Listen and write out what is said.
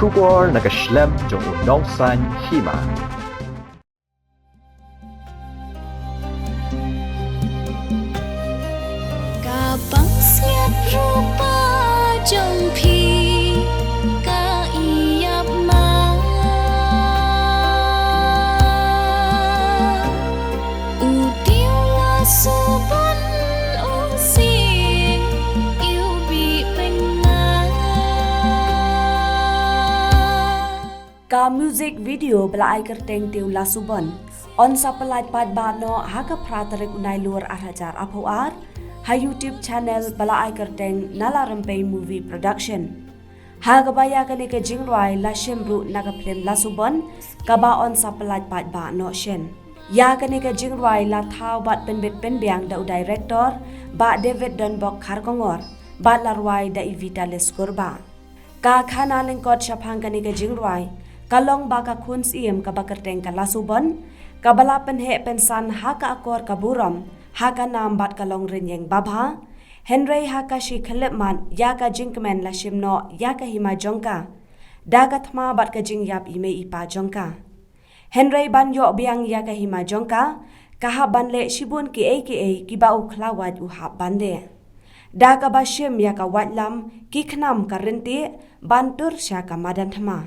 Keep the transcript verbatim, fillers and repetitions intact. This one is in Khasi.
Khubor na ka shlem jong u nongsan hima. Ka bang sngap rupa jong phi ka ïap ma. U tiew la subon u sing ïu bi peng nga. Ka music video ba la ai kyrteng Tiew la subon yn sa pyllait paidbah noh ha ka phra tarik u Nailur ar hajar arphew ar ha YouTube channel ba la ai kyrteng Nala Rympei Movie Production. Ha kaba ïa kane ka jingrwai la shim ruh na ka phlim La Subon kaba yn sa pyllait paidbah noh shen. Ïa kane ka jingrwai la thaw bad pynbit pynbiang da u director Bah David Donbok Kharkongor bad la rwai da i Vitalis Kurbah. Ka khana lyngkot shaphang kane ka jingrwai ka long ba ka khun syiem kaba kyrteng ka La Subon kaba la pynheh pynsan ha ka akor ka burom ha ka nam bad ka long rynïeng babha. Hynrei ha ka shi khyllipmat ïa ka jingkmen la shim noh ïa ka hima jong ka da ka thma bad ka jingïap i mei i pa jong ka. Hynrei ban ïoh biang ïa ka hima jong ka, ka hap ban leh shibun kiei kiei kiba u khlawait u hap ban leh. Da kaba shim ïa ka waitlam, ki khnam ka ryntih ban tur sha ka madan thma.